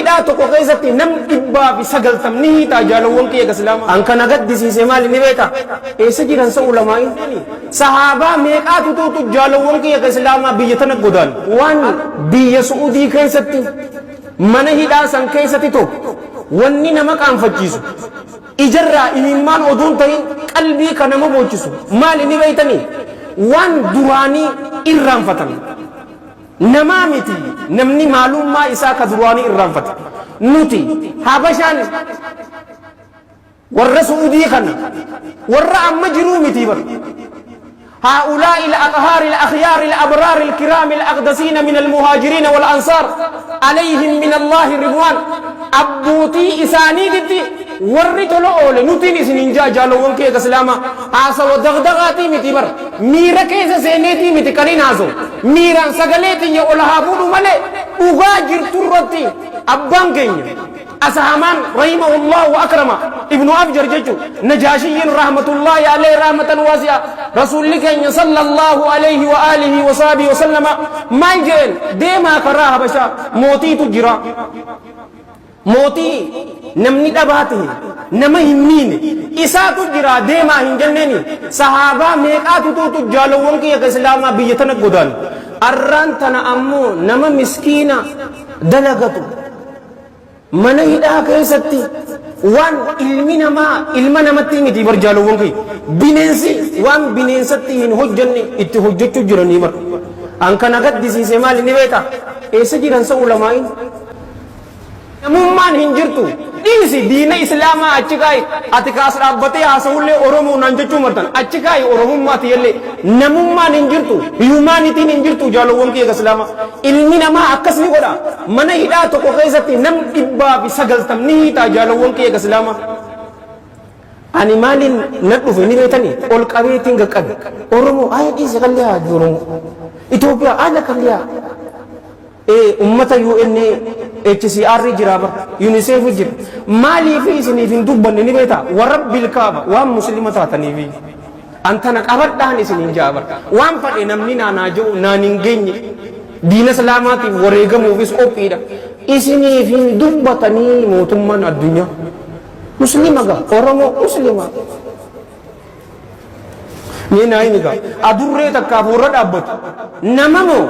Hidhaa tokko keessatti nam 190 hiitaa, jaalawwan kiyya islaamaa. An kana gaddisiise maali ni beeka? Eessa jiran sa ulamaa'iin? Sahaabaa meeqaatu tuutu, jaalawwan kiyya islaamaa, biyya tana godaan? Waan biyya Su'udii keessatti mana hidhaa san keessatti tokko wanni nama qaanfachiisu, ijarraa imimmaan oduun ta'in qalbii kan nama boochisu maali ni beeytanii? Waan duraanii irraanfatan. Namaa miti, namni maalummaa isaa ka duraanii irraanfata. Nuti Habashaan warra Su'udii kana warra amma jiruu miti bar. هؤلاء الأطهار الأخيار الأبرار الكرام الأقدسين من المهاجرين والأنصار عليهم من الله رضوان، abbootii isaaniititti warri tola oole nutiin isin hin jaa. Jaalowwan kee islaama, haasawa dagdagaatii miti bar, miira keessa seeneetii miti kaniin haasawu. Miiraan sagalee tiyya ol haa fuudhu malee, dhugaa jirtu irratti abbaan keenya Asahamaan rahimahullah wa akrama Ibnu Abjar jechu Najaashiyyiin rahmatullahi alayhi rahmatan waasi'a, Rasuulli keenya sallallahu alayhi wa alihi wa sahbihi wa sallama maal jeen? Deemaa karaa Habashaa, mootiitu jira, mootii namni dhabaa ta'e nama hin miine isaatu jira, deemaa hin jenneeni? Sahaabaa meeqaatu tuutu, jaalowwan kiyya islaamaa, biyya tana godaan? Arraan tana ammoo nama miskiina dalagatu mana hidhaa keessatti waan ilmi namaa ilma namatti miti bar, jaalowwan kiyya, bineensi waan bineensatti hin hojjanne itti hojjechuu jiranii bar. An kana gaddisiise maali ni beeka? Eessa jiran sa ulamaa'iin? Namummaan hin jirtu. Dhiisi diina islaamaa achi kaa'i. Ati kaas dhaabbatee haasa'ullee Oromoo naan jechuu martan achi kaa'i. Oromummaa tiyyallee namummaan hin jirtu, humanityn hin jirtu, jaalowwan kiyya islaamaa. Ilmi namaa akkas ni godha? Mana hidhaa tokko keessatti nam 190 hiitaa, jaalowwan kiyya islaamaa. Ani maaliin na dhufe ni beetanii? Ol qabeetiin qaqqabe. Oromoo ay dhiisi, kallee haa Oromoo Itoophiyaa ala kallee haa ummata UNHCR jira bar, UNICEF jira. Maaliif isiniif hin dubbanne ni beektaa? Warra kaaba waan muslima taataniifi antana qabadhaan isiniin jaa bar. Waan fadhe namni naanaa jiru naan hin geenye, diina islaamaatiif wareegamuufis qophiidha. Isiniif hin dubbatanii mootummaan addunyaa? Muslima gaa, Oromoo muslima. Mee naa himi gaa, adurree takkaaf warra dhaabbatu nama moo?